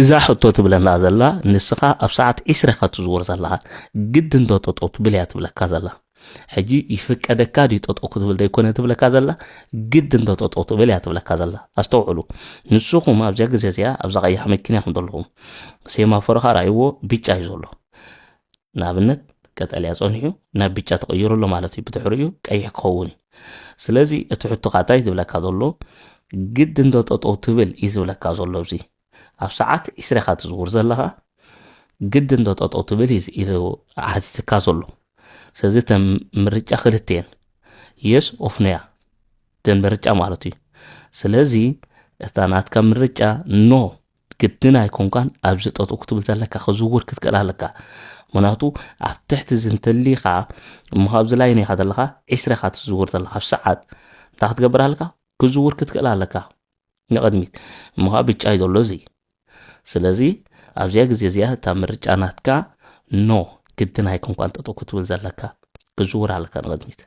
እዛ ሕቶ ትብለና ዘላ፣ ንስኻ ኣብ ሰዓት ዕስራ ኢኻ ትዝውር ዘለኻ፣ ግድን ዶ ጠጠው ትብል እያ ትብለካ ዘላ። ሕጂ ይፍቀደካ ድዩ ጠጠው ክትብል ዘይኮነ ትብለካ ዘላ፣ ግድን ዶ ጠጠው ትብል እያ ትብለካ ዘላ። ኣስተውዕሉ፣ ንስኹም ኣብዚኣ ግዜ እዚኣ ኣብዛ ቀያሕ መኪና ኢኹም ዘለኹም። ሴማፎርኻ ራእይዎ፣ ብጫ እዩ ዘሎ። ንኣብነት ቀጠልያ ጸኒሑ ናብ ብጫ ተቐይሩ ኣሎ ማለት እዩ። ብድሕሪኡ ቀይሕ ክኸውን እዩ። ስለዚ እቲ ሕቶኻ እንታይ ዝብለካ ዘሎ፣ ግድን ዶ ጠጠው ትብል እዩ ዝብለካ ዘሎ። ኣብዚ ኣብ ሰዓት ዕስራ ኢኻ ትዝውር ዘለኻ፣ ግድን ዶ ጠጠው ትብል እዩ ኢሉ ሓቲትካ ዘሎ። ስለዚ እተን ምርጫ ክልተ እየን፣ የስ ኦፍ ኖ እያ እተን ምርጫ ማለት እዩ። ስለዚ እታ ናትካ ምርጫ ኖ፣ ግድን ኣይኮንካን ኣብዚ ጠጠው ክትብል ዘለካ፣ ክዝውር ክትክእል ኣለካ። ምክንያቱ ኣብ ትሕቲ እዚ እንተሊኻ እሞ ካብዚ ላይን ኢኻ ዘለኻ፣ ዕስራ ኢኻ ትዝውር ዘለኻ ኣብ ሰዓት፣ እንታይ ክትገብር ኣለካ? ክዝውር ክትክእል ኣለካ ንቕድሚት። እሞ ከዓ ብጫ እዩ ዘሎ እዚ። ስለዚ ኣብዚኣ ግዜ እዚኣ እታ ምርጫ ናትካ ኖ፣ ግድን ኣይኮንካን ጠጠው ክትብል ዘለካ፣ ክዝውር ኣለካ ንቕድሚት።